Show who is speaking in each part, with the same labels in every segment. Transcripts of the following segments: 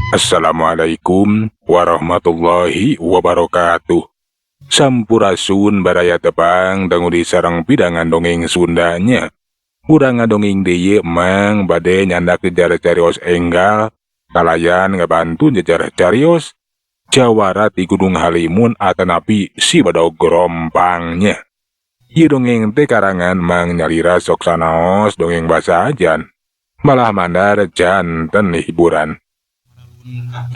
Speaker 1: Assalamualaikum warahmatullahi wabarakatuh. Sampurasun baraya tepang dangu di sarang pidangan dongeng Sundanya. Urang ngadongeng deui Mang bade nyandak jejar carios enggal kalayan ngabantu jejar carios jawara ti Gunung Halimun atanapi si Badog Gorompangnya. Ieu dongeng teh karangan Mang nyalira sok sanaos dongeng basa ajan. Malah mandar janten hiburan.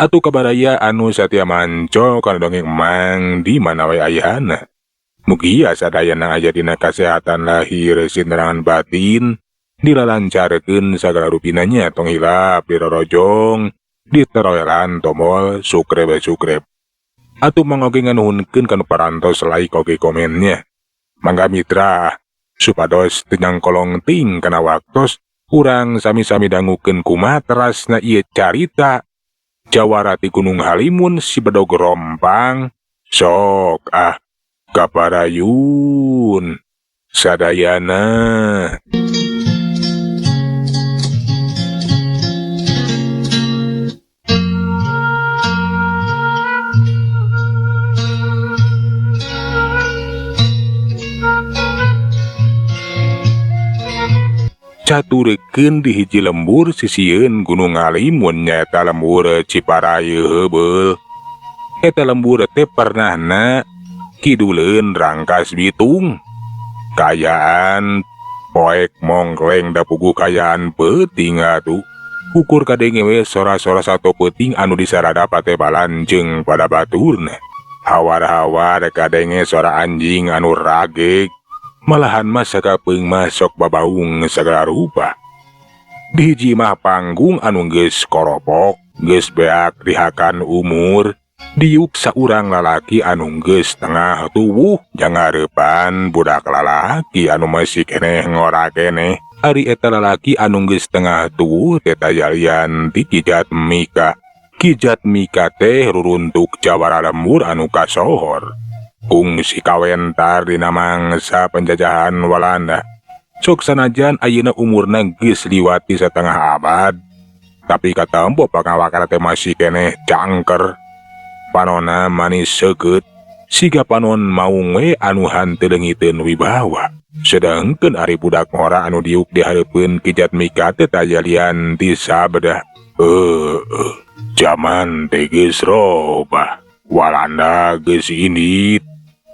Speaker 1: Atuh kabaraya anu satia manco kana dongeng Mang di mana wae ayana. Mugia sadayana aya dina kasehatan lahir sinerangan batin, dilalancarkeun sagala rupina nya tong hilap dirorojong, diteroelan tombol subscribe subscribe. Atuh Mang oge nganuhunkeun kanu parantos like oge komennya. Mangga mitra supados teu nyangkolong ting kana waktos urang sami-sami dangukeun kumaha terasna ieu carita Jawara ti Gunung Halimun si Bedog Rompang. Sok ah kaparayun sadayana. Caturekeun di hiji lembur sisieun Gunung Halimun nyaeta lembur Ciparay heubeul. Eta lembur teh pernahna kiduleun Rangkas Bitung. Kayaan poek mongkleng da puguh kayaan peuting atuh. Ukur kadenge we sora-sora sato peuting anu disarada patebalan jeung pada baturna. Hawar-hawar kadenge sora anjing anu rageg. Malahan mah sakapeung mah sok babaung sagala rupa. Di hiji mah panggung anu geus koropok, geus beak dihakan umur, diuk saurang lalaki anu geus tengah tuwuh jangareupan budak lalaki anu masih keneh ngora keneh. Ari eta lalaki anu geus tengah tuwuh teh tayalian ti Ki Jatmika. Ki Jatmika teh ruruntuk jawara lembur anu kasohor. Kungsi kawentar dina mangsa penjajahan Walanda. Sok sanajan ayeuna umurna geus liwati setengah abad, tapi katempo pangawakana teh masih keneh cangker. Panona manis seukeut, siga panon maung we anu hanteu leungiteun wibawa. Sedangkeun ari budak ngora anu diuk di hareupeun Ki Jatmika teh tajalian ti sabda. Jaman teh geus robah, Walanda geus indit.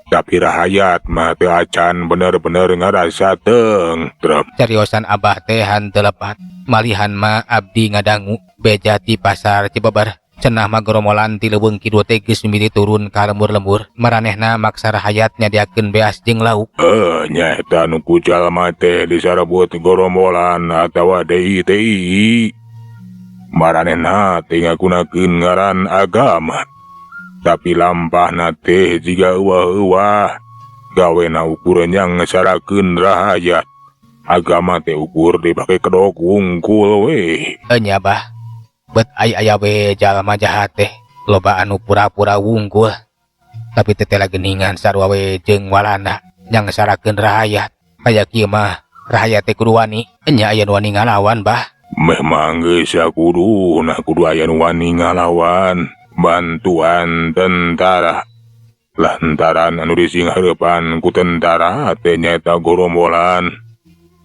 Speaker 1: Tapi rahayat mah teu acan bener-bener ngarasa tentrem.
Speaker 2: Cariosan abah teh hanteu lepat. Malihan mah abdi ngadangu beja ti pasar Cibeber. Cenah mah goromolan ti leuweung kidul teh geus mimiti turun ka lembur-lembur. Maranehna maksa rahayat nyadiakeun beas jeung lauk.
Speaker 1: Nyaeta nu ku jalma teh disarebut goromolan atawa DITI. Maranehna teh ngagunakeun ngaran agama. Tapi lampahna teh jiga euwah-euwah. Gawena ukur nyangsarakeun rahayat. Agama teh ukur dipake kedok wungkul we.
Speaker 2: Nya bah. Bet ai aya we jalma jahat teh loba anu pura-pura wungkul. Tapi teh geningan sarua we jeung Walanda nyangsarakeun rahayat. Aya kieu mah rahayat teh kudu wani. Nya aya nu wani ngalawan bah.
Speaker 1: Memang geus kudu nah kudu aya nu wani ngalawan. Bantuan tentara. Lantaran anu disinghareupan ku tentara teh nyaeta gorombolan.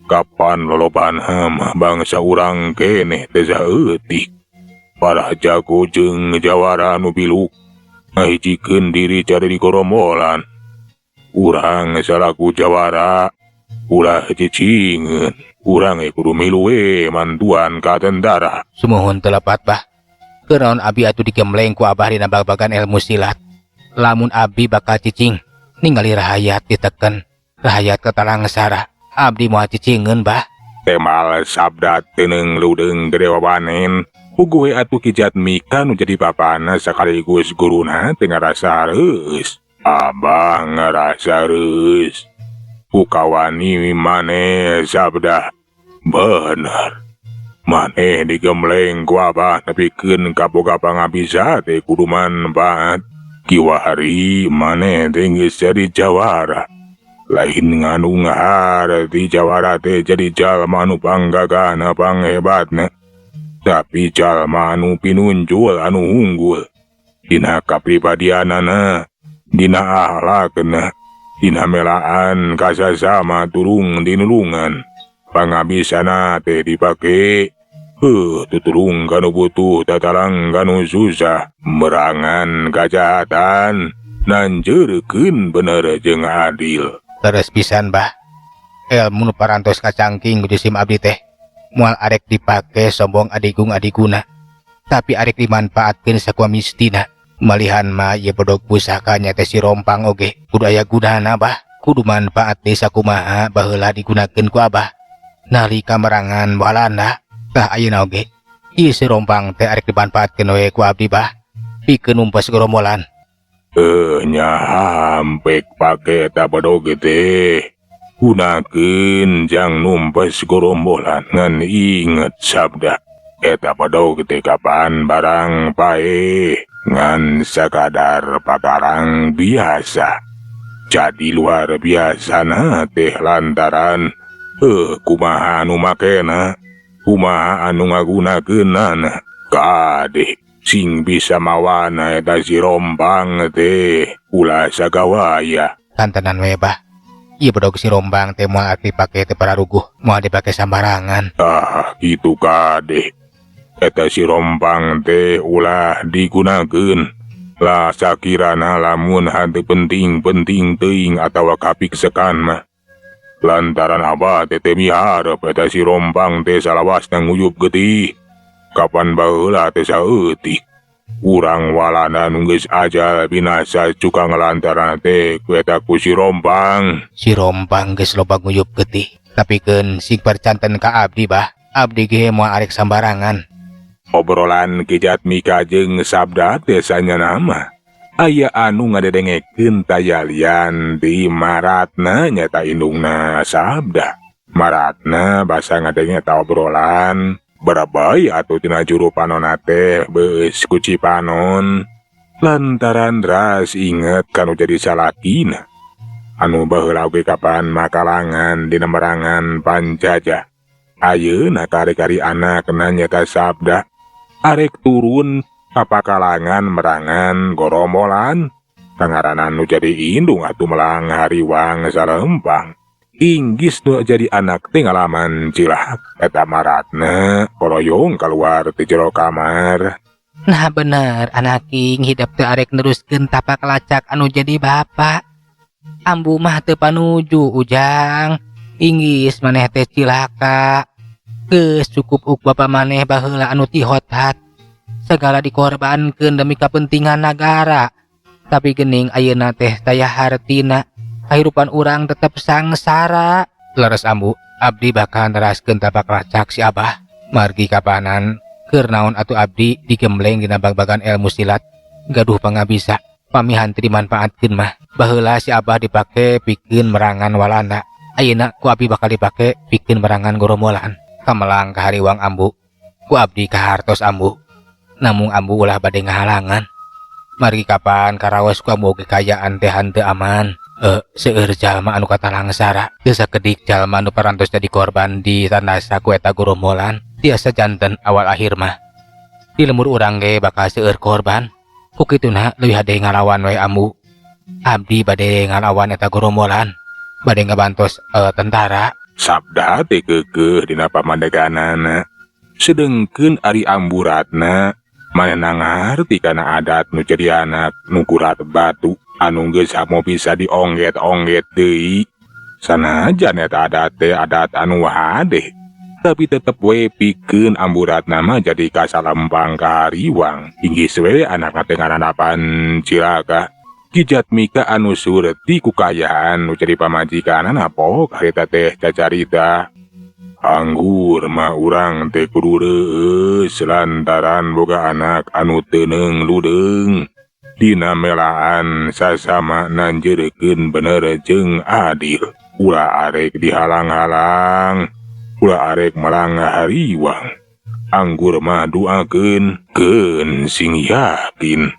Speaker 1: Kapan loloban mah bangsa urang keneh teh saeutik. Para jago jeung jawara anu biluk ngahijikeun diri cari di gorombolan. Urang salaku jawara ulah cicingeun. Urang kudu milu we mantuan ka tentara.
Speaker 2: Sumuhun teu lepat bah. Kunaon abi atuh digembleng ku abah dina babagan ilmu silat. Lamun abi bakal cicing ningali rahayat diteken, rahayat ketalangsara, abdi moal cicingeun bah.
Speaker 1: Temal sabda teuneung ludeung gede wawanen. Puguh we atuh Ki Jatmika nu jadi bapana sekaligus guruna teh ngarasa reus. Abah ngarasa reus. Ku kawani maneh sabda bener. Maneh digembleng ku abah nepikeun kaboga pangabisa teh kudu manfaat. Kiwari maneh teh geus jadi jawara. Lain nganu ngaharti jawara teh jadi jalma nu panggagahna panghebatna. Tapi jalma anu pinunjul anu unggul dina kapribadianana, dina akhlakna, dina melaan kasasama tulung dinulungan. Pangabisana teh dipake heuh tutulung kanu butuh, tatalang kanu susah, merangan kajahatan, nanjeurekeun bener jeung adil.
Speaker 2: Leres pisan, Bah. Ilmu nu parantos kacangking ku sim abdi teh moal arek dipake sombong adigung adiguna, tapi arek dimanfaatkeun sakumaha mistina. Malihan mah ieu bedog pusaka nya teh si rompang oge kudu aya gunana, Bah. Kudu manfaat deui sakumaha baheula digunakeun ku Abah nalika merangan Walanda. Tah, ayeuna oge ieu si rompang teh arek dimanfaatkeun we ku abdi, Bah, pikeun numpes gerombolan.
Speaker 1: Eh, nya hampek pake eta bedog teh. Gunakeun jang numpes gerombolan, ngan inget sabda. Eta bedog teh kapan barang paeh ngan sakadar pakarang biasa. Jadi luar biasa na teh lantaran kumaha anu makena, kumaha anu ngagunakeunana. Kade sing bisa mawana eta si rompang teh ulah sagawaya.
Speaker 2: Kantenan we, Bah. Ieu bedog si rombang teh moal arek dipake teh pararuguh, moal dipake sambarangan.
Speaker 1: Ah, gitu kade. Eta si rompang teh ulah digunakeun. Lah sakirana lamun henteu penting-penting teuing atawa kapiksekan mah. Lantaran abah teh teu miharep eta si rompang teh salawasna nguyup getih. Kapan baheula teh saeutik. Urang Walanda nu geus ajal binasa cukang lantaran teh ku eta ku si rompang.
Speaker 2: Si rompang geus loba nguyup getih, tapi keun sing percanten ka abdi, Bah. Abdi ge moal arek sambarangan.
Speaker 1: Obrolan Ki Jatmika jeung Sabda teh sanyana mah aya anu ngadedengekeun tayalian di Maratna nyata indungna Sabda. Maratna basa ngadenge eta obrolan barabay atuh tina juru panonna teh beus ku cipanon lantaran ras inget kanu jadi salakina anu baheula oge kapan makalangan dina merangan panjajah. Ayeuna kari-kari anakna nyata Sabda arek turun kapakalangan merangan gorombolan. Pangaranan nu jadi indung atuh melang hariwang salempang. Inggis nu jadi anak teh ngalaman cilak. Eta Maratna koroyong keluar ti jero kamar.
Speaker 2: Nah bener anak king hidep teu arek neruskeun tapak lacak anu jadi bapak. Ambu mah teu panuju, Ujang. Inggis maneh teh cilaka. Geus cukup uk bapa maneh baheula anu tihotat. Segala dikorbankeun demi kepentingan nagara. Tapi gening ayeuna teh taya hartina. Kahirupan urang tetep sangsara. Leres ambu, abdi bakal neraskeun tapak lacak si Abah. Margi kapanan keur naon atuh abdi digembleng dina bagbagan ilmu silat. Gaduh pangabisa, pami hanteu dimanfaatkeun mah. Baheula si Abah dipake pikeun merangan Walanda. Ayeuna ku abdi bakal dipake pikeun merangan gorombolan. Kamelang kahariwang ambu, ku abdi kahartos ambu. Namung ambu ulah bade ngahalangan. Margi kapan karaos ku ambu oge kayaan teh hanteu aman. Seueur jalma anu katalangsara. Teu sakedik jalma anu parantos jadi korban di tandasa ku eta gorombolan. Tiasa janten awal akhir mah. Di lembur urang ge bakal seueur korban. Ku kituna leuwih hade ngalawan we ambu. Abdi bade ngalawan eta gorombolan. Bade ngabantos tentara.
Speaker 1: Sabda teh keukeuh dina pamandeganana. Sedengkeun ari amburatna manehna ngarti kana adat nu jadi anak nu kurat batu anu geus samo bisa diongget-ongget deui. Sanajan eta adat teh adat anu hade, tapi tetep we pikeun amburatna mah jadi kasalempang kahariwang. Inggis we anakna teh ngaranapan cilaka. Ki Jatmika anu surti ku kayaan nu jadi pamajikanana pok harita teh cacarita. Anggur mah urang teh kudu reueus lantaran boga anak anu teu ludeung. Dina melaan sasama nanjeurekeun bener jeung adil. Ulah arek dihalang-halang, ulah arek melang hariwang. Anggur mah duakeun keun sing yakin.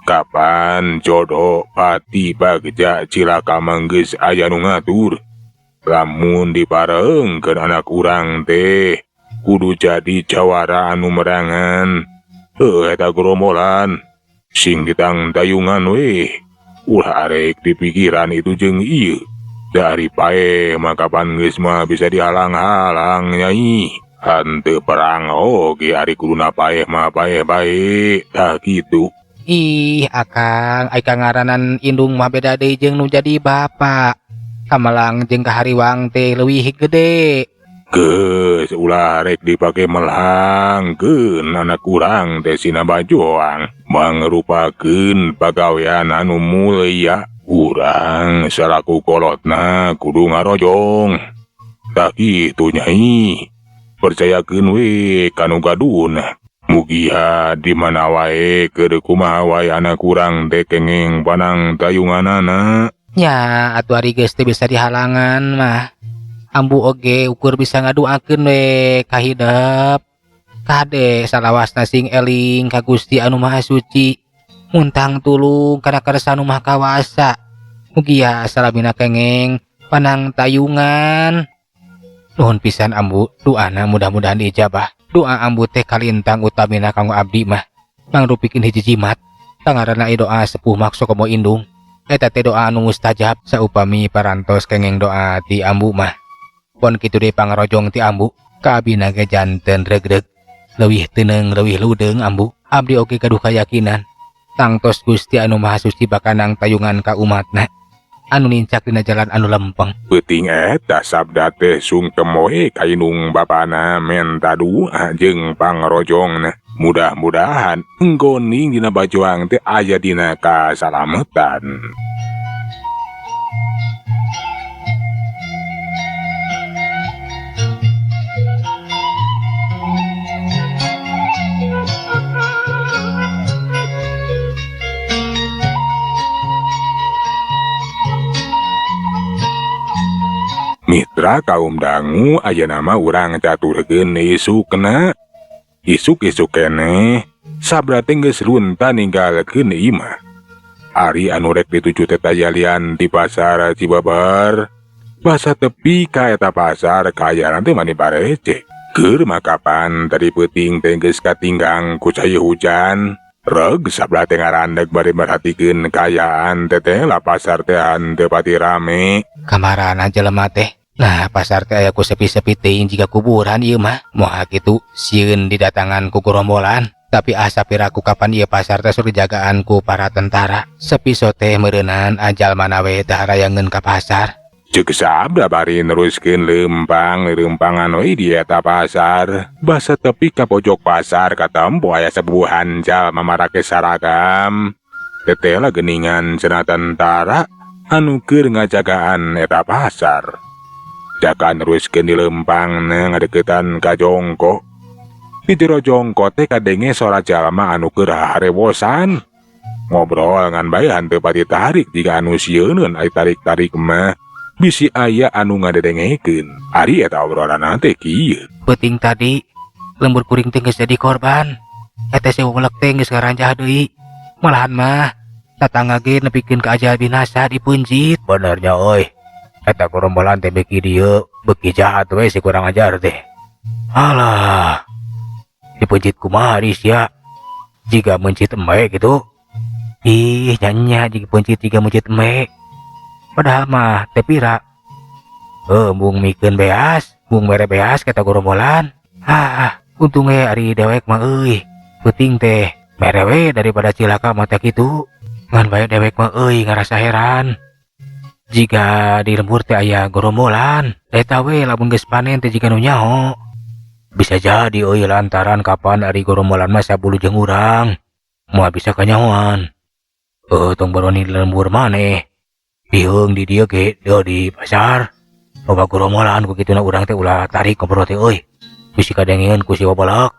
Speaker 1: Kapan jodoh pati bagja cilaka manggeus aya nu ngatur. Lamun diparengkeun anak urang teh Kudu jadi jawara anu merangan. Heuh eta gerombolan. Sing ditangtayungan we. Ulah arek dipikiran itu jeung ieu. Dari paeh mah kapan geus mah bisa dihalang-halang nyai. Henteu perang oge ari kuduna paeh mah paeh bae. Tah kitu.
Speaker 2: Ih, Akang, ai kangaranan indung mah beda deui jeung nu jadi bapa. Kamelang jeung kahariwang teh leuwih gede.
Speaker 1: Geus ulah rek dipake melangkeun anak urang teh sina bajoang. Mangrupakeun pagawean anu mulia. Urang salaku kolotna kudu ngarojong. Tah kitu nyai. Percayakeun we ka nu gaduhna. Mugia di mana wae keur kumaha wae anak urang teh kenging panangtayunganana.
Speaker 2: Nya atuh ari geus teu bisa dihalangan mah. Ambu oge ukur bisa ngaduakeun we ka hidep. Kade salawasna sing eling ka Gusti anu Maha Suci. Muntang tulung kana karsa nu Maha Kawasa. Mugia salamina kengeng panangtayungan. Nuhun pisan ambu, doana mudah-mudahan diijabah. Doa ambu teh kalintang utamina kanggo abdi mah. Mangrupikeun hiji jimat. Tangaranna doa sepuh makso komo indung. Eta teh doa anu mustajab saupami parantos kengeng doa ti ambu mah. Pon kitu deui pangarojong ti ambu, ka abina ge janten regreg. Leuwih teuneung leuwih ludeung ambu. Abdi oge gaduh kayakinan. Tangtos Gusti anu Maha Suci bakal nangtayungan ka umatna. Anu nincak dina jalan anu lempeng.
Speaker 1: Peuting eta sabda teh sungkem we ka indung bapana menta doa jeung pangrojongna. Mudah-mudahan enggoning dina bajoang teh aya dina kasalametan. Mitra kaum dangu ayeuna mah urang caturkeun isukna. Isuk-isuk keneh sabda teh geus lunta ninggalkeun imah. Ari anu rek dituju teh tayalian di pasar Cibabar. Basa tepi ka eta pasar kaayaan teh mani parece. Keur makapan tadi peuting teh geus katinggang ku cai hujan. Reg sabda teh ngarandeg bari merhatikeun kaayaan teteh lah pasar teh henteu pati rame.
Speaker 2: Kamarana jelema teh. Nah, pasar teh aya ku sepi-sepi teuing jiga kuburan ieu mah. Moal kitu sieun didatangan ku gerombolan. Tapi asa piraku kapan ieu pasar teh sok dijagaan ku para tentara. Sepi sote meureunan ajal mana we teh harayangeun ka pasar.
Speaker 1: Ceuk sabda bari neruskeun leumpang leumpangan we di eta pasar. Basa tepi ka pojok pasar katempo aya sabubuhan jalma marake saragam. Teteh lah geuningan cenah tentara anu keur ngajagaan eta pasar. Jaka neruskeun di leumpangna ngadeukeutan ka jongko. Di jero jongko teh kadenge sora jalma anu keur harewosan. Ngobrol ngan bae henteu pati tarik jiga anu sieuneun ai tarik-tarik mah. Bisi aya anu ngadedengekeun. Ari eta obrolanna teh kieu.
Speaker 2: Peuting tadi lembur kuring teh geus jadi korban. Eta si welek teh geus ngaranjah deui. Malahan mah tatangga ge nepikeun ka ajal binasa dipeunjit. Benernya euy. Eta gerombolan teh beki dieu beki jahat we si kurang ajar teh. Alah. Dipeunjit kumaha di sia? Jiga meuncit embe gitu. Ih, nya-nya jiga peuncit jiga meuncit embe. Padahal mah teh pira. Mung mikeun beas, mung mere beas kata gerombolan. Ah, untung we ari dewek mah euy. Peuting teh mere we daripada cilaka mah teh kitu. Ngan bae dewek mah euy ngarasa heran. Jika di lembur teh aya gerombolan, eta we lamun geus panen teh jiga nu nyaho. Bisa jadi euy lantaran kapan ari gerombolan mah sabulu jeung urang. Moal bisa kanyahoan. Tong baroni di lembur maneh. Biheung di dieu ge, deu di pasar. Loba gerombolan ku kituna urang teh ulah tarik ngobrol teh euy. Bisi kadengeun ku si babalak.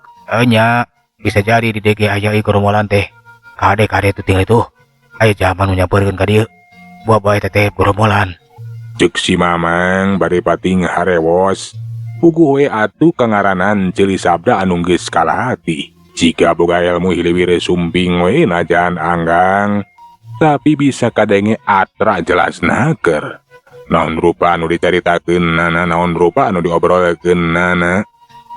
Speaker 2: Nya, bisa jadi di dieu ge aya euy gerombolan teh. Kade-kade tu tinggal itu. Aya jaman nu nyampeurkeun ka dieu. Buah bae teteh gerombolan.
Speaker 1: Ceuk si Mamang bari pating harewos. Puguh we atuh kangaranan ceuli sabda anu geus kalahati. Jika boga ilmu hiliwir sumping we najan anggang, tapi bisa kadenge atra jelas naker. Naon rupa anu dicaritakeun nana, naon rupa anu diobrolkeun nana.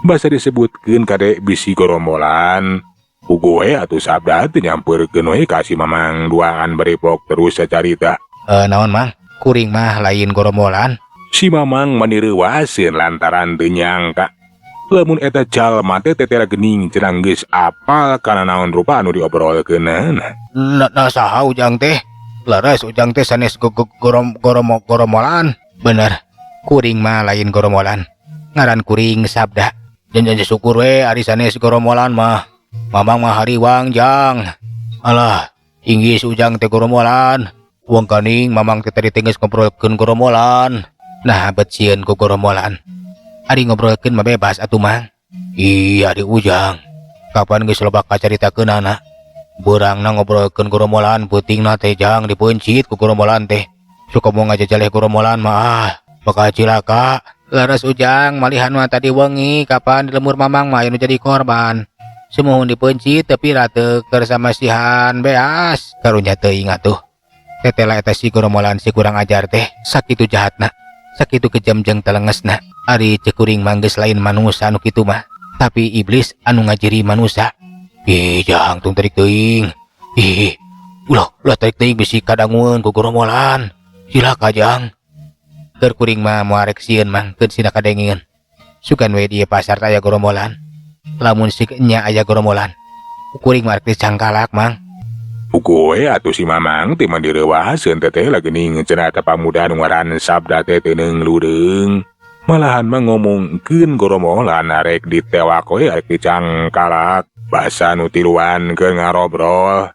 Speaker 1: Basa disebutkeun kade bisi gorombolan. Puguh we atuh Sabda teh nyampeurkeun we ka si Mamang duaan barepok terus sacarita.
Speaker 2: Eh, naon, Mang? Kuring mah lain gorombolan.
Speaker 1: Si Mamang mani reuwaseun lantaran teu nyangka lamun eta jalma teh tetela geuning cenah geus apal kana naon rupa anu diobrolkeunana.
Speaker 2: Nah, saha Ujang teh? Leres Ujang teh sanes go go gorom goromo gorombolan. Bener. Kuring mah lain gorombolan. Ngaran kuring Sabda. Jangan syukur we ari sanes gorombolan mah. Mamang mah hariwang, Jang. Alah, inggis Ujang teh gorombolan. Wong kaning Mamang teh tadi teh geus ngobrolkeun gorombolan. Nah, bet sieun ku gorombolan. Ari ngobrolkeun mah bebas atuh, Mang. Ih, ari Ujang. Kapan geus loba kacaritakeunana? Beurangna ngobrolkeun gorombolan, peutingna teh, Jang, dipeuncit ku gorombolan teh. Suka mau ngajajaleh gorombolan mah ah, bakal cilaka. Leres Ujang, malihan mah tadi wengi kapan di lembur Mamang mah anu jadi korban. Sumuhun dipeuncit tapi teu keur samasihan beas. Karunya teuing atuh. Tetela eta si gorombolan si kurang ajar teh sakitu jahatna. Sakitu kejam jeung telengesna. Ari ceuk kuring mah geus lain manusa anu kitu mah, tapi iblis anu ngajiri manusa. Ih, Jang, tong tarik teuing. Ih, ulah ulah tarik teuing bisi kadangueun ku gorombolan. Cilaka, Jang. Keur kuring mah moal rek sieun, Mang, keun sina kadengeun. Sugan we di pasar aya gorombolan. Lamun sik nya aya gorombolan, kuring mah rek dicangkalak, Mang.
Speaker 1: Puguh we atuh si Mamang teh mani reuwaseun teteh lah geuning cenah eta pamuda anu ngaran Sabda teh teu lureung. Malahan mah ngomongkeun gorombolan arek ditewak we, arek dicangkalak. Basa nu tiluan keur ngarobrol.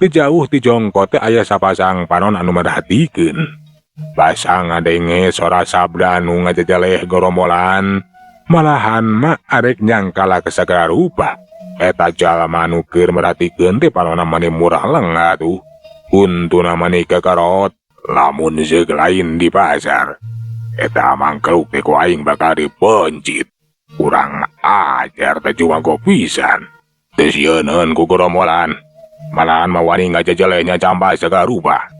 Speaker 1: Teu jauh ti jongko teh aya sapasang panon anu merhatikeun. Basa ngadenge sora Sabda anu ngajajaleh gorombolan. Malahan mah arek nyangkalak sagala rupa. Eta jalma anu keur merhatikeun teh panonna mani murah atuh. Untuna mani kakarot lamun zeuk lain di pasar. Eta mangkeluk teh ku aing bakal dipeuncit. Kurang ajar teh jumago pisan. Teu sieuneun ku gorombolan. Malahan mah wani ngajajaleh nyacampak sagala rupa.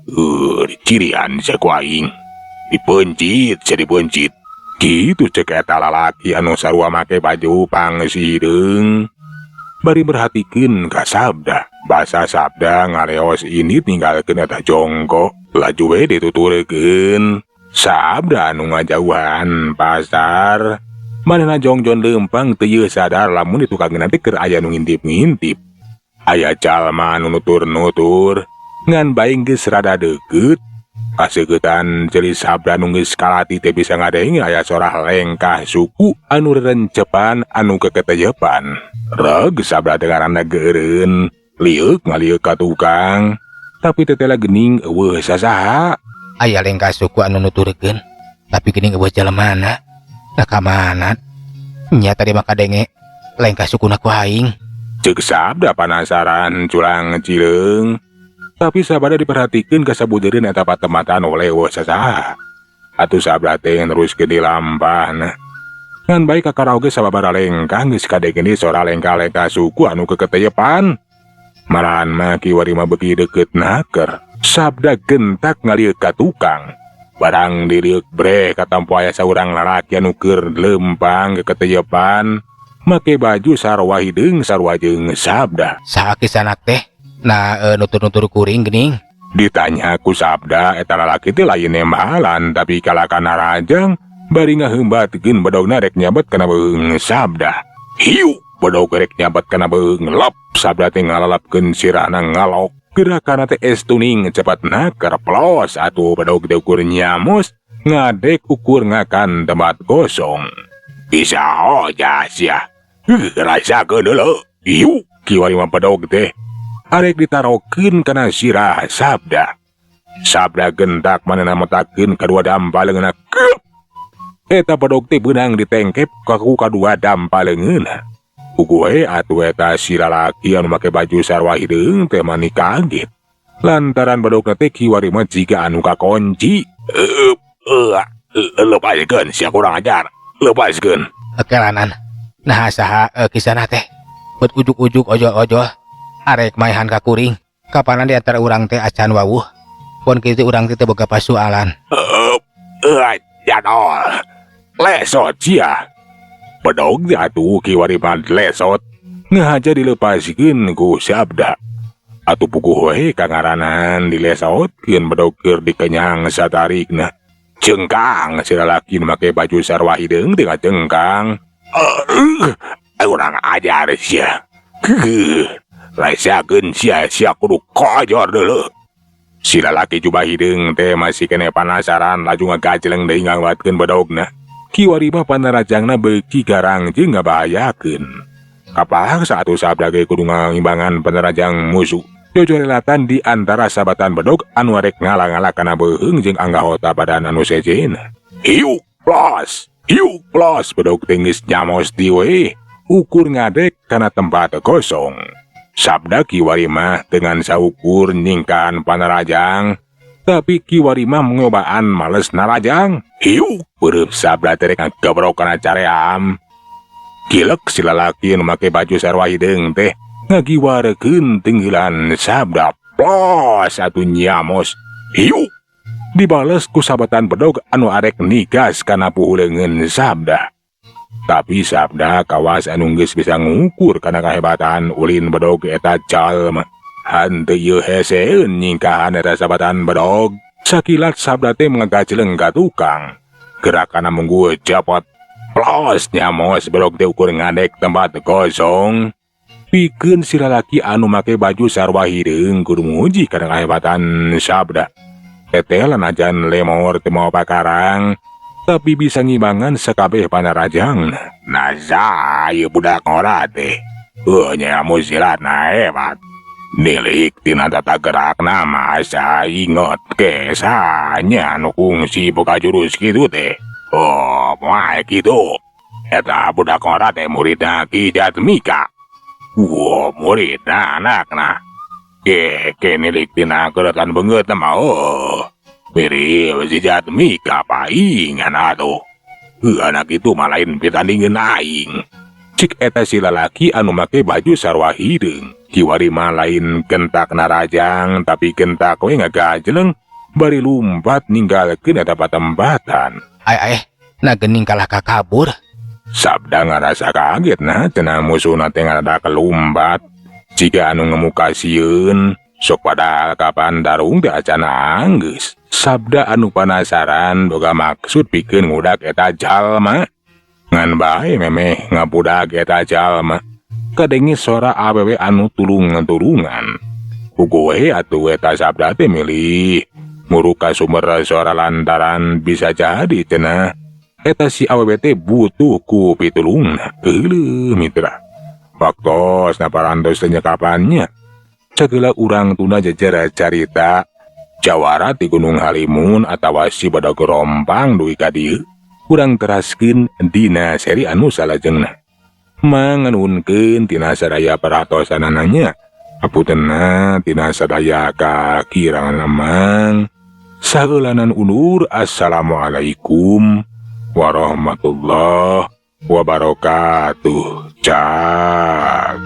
Speaker 1: Dicirian sia ku aing. Dipeuncit sia, dipeuncit. Kitu cek eta lalaki anu sarua make baju pangsideung. Bari merhatikeun ka Sabda. Basa Sabda ngaleos ini ninggalkeun eta jongko. Laju we dituturkeun. Sabda anu ngajauhan pasar. Manehna jongjon leumpang teu yeuh sadar lamun di tukang teh keur aya nu ngintip-ngintip. Aya jalma anu nutur-nutur. Ngan baing geus rada deukeut. Kaseuketan ceuli Sabda nu geus kalati teh bisa ngadenge aya sora lengkah suku anu rerencepan anu keketeyepan. Reg Sabda teh ngaranna geureun. Lieuk ngalieuk ka tukang. Tapi tetela geuning euweuh sasaha.
Speaker 2: Aya lengkah suku anu nuturkeun, tapi geuning euweuh jelemana. Nah, ka mana? Nya tadi mah kadenge lengkah sukuna ku aing.
Speaker 1: Ceuk Sabda panasaran culang cileung. Tapi sabada diperhatikeun ka sabudereun eta patematan oleh euweuh sasaha. Atuh Sabda teh neruskeun dilampahna. Ngan bae kakara oge sababaraha lengkah geus kadenge sora lengkah-lengkah suku anu keketeyepan. Malahan mah kiwari mah beuki deukeut naker. Sabda gentak ngalieuk ka tukang. Barang diliuk breh katampo aya saurang lalaki anu keur leumpang keketeyepan. Make baju sarua hideung sarua jeung Sabda.
Speaker 2: Saha kisanak teh? Nah, nutur-nutur kuring geuning.
Speaker 1: Ditanya ku Sabda, eta lalaki teh lain nembalan tapi kalakana rajang bari ngaheumbatkeun bedogna rek nyabet kana beuheung Sabda. Hiu, bedog rek nyabet kana beuheung lep Sabda teh ngalalapkeun sirahna ngalok. Gerakanna teh estuning cepat naker plos atuh bedog teh ukur nyamos ngadek ukur ngakan tempat kosong. Bisa hoja sia. Rasakeun heula. Hiu, kiwari mah bedog teh arek ditarokeun kana sirah Sabda. Sabda gentak manehna metakeun kadua dampa leungeunna. Keup! Eta bedog teh beunang ditengkep ku kadua dampa leungeunna. Puguh we atuh eta si lalaki anu make baju sarua hideung teh mani kaget. Lantaran bedogna teh kiwari mah jiga anu kakonci. Lepaskeun sia, kurang ajar. Lepaskeun.
Speaker 2: Kelanan. Nah, saha kisana teh? Bet ujuk-ujuk ojol-ojol arek maehan ka kuring. Kapanan di antara urang teh acan wawuh. Pon kitu urang teh teu boga pasualan.
Speaker 1: Jadol. Lesot sia. Bedog atuh kiwari mah lesot. Ngahaja dilepaskeun ku Sabda. Atuh puguh we kangaranan dilesotkeun bedog keur dikenyang satarikna. Cengkang si lalaki nu make baju sarwa hideung teh ngacengkang. Urang ajar sia. Rasakeun sia, sia kudu kajar deuleu. Si lalaki jubah hideung teh masih keneh panasaran laju ngagajleng deui ngangwatkeun bedogna. Kiwari mah panarajangna beuki garang jeung ngabahayakeun. Kapaksa atuh Sabda ge kudu ngangimbangan panarajang musuh. Jojolelatan di antara sabatan bedog anu arek ngala-ngala kana beuheung jeung anggota badan anu sejen. Hiuk plos, hiuk plos, bedog teh geus nyamos di we, ukur ngadek kana tempat kosong. Sabda kiwari mah dengan saukur nyingkahan panarajang, tapi kiwari mah ngobaan males narajang. Hiuk, beureum Sabda teh rek ngagebrok kana caream. Kilek si lalaki nu make baju sarwa hideung teh ngagiwarekeun tinggilan Sabda, plos atuh nyamos. Hiuk, dibales ku sabatan bedog anu arek nigas kana puhuleungeun Sabda. Tapi Sabda kawas anu geus bisa ngukur kana kahebatan ulin bedog eta jalma. Henteu ieu heseun nyingkahan eta sabatan bedog. Sakilat Sabda teh ngagajleng ka tukang. Gerakanna munggu cepot. Plos nyamos bedog teh ukur ngadek tempat kosong. Pikeun si lalaki anu make baju sarwa hideung kudu muji kana kahebatan Sabda. Teteh lanajan lemor teu mawa pakarang, tapi bisa ngimbangan sakabeh panarajang. Nah, ieu budak ngora teh. Heuh, nya silatna hebat. Nilik tina tata gerakna mah asa inget ke sanya nu kungsi boga jurus kitu teh. Oh, moal kitu. Eta budak ngora teh muridna Ki Jatmika. Wah, muridna anakna. Ke, ke nilik tina keretan beungeut mah, oh. Mirip si Jatmika paingan atuh. Heuh, anak itu mah lain pitandingeun aing. Cik eta si lalaki anu make baju sarwa hideung. Kiwari mah lain gentak narajang, tapi gentak we ngagajleng bari lumpat ninggalkeun eta patempatan.
Speaker 2: Ai ai, nah geuning kalah ka kabur.
Speaker 1: Sabda ngarasa kaget nah cenah musuhna teh ngadadak lumpat. Jika anu ngemuka sieun, sok padahal kapan darung teh acana anggeus. Sabda anu panasaran boga maksud pikeun ngudak eta jalma. Ngan bae memeh ngabudak eta jalma. Kadenge sora awewe anu tulung-tulungan. Puguh we atuh eta Sabda teh milih nguruk ka sumber sora lantaran bisa jadi cenah eta si awewe teh butuh ku pitulungna. Euleuh mitra. Waktos naparantos teh nyekapannya. Sagala urang tuna jejer carita jawara ti Gunung Halimun atawa si Badog Rompang dugi ka dieu. Urang teraskeun dina seri anu salajengna. Manganunkeun tina sadaya perhatosanana. Apuntenna tina sadaya kakirangan amang. Saeulanan undur. Assalamualaikum warahmatullahi wabarakatuh. Cak.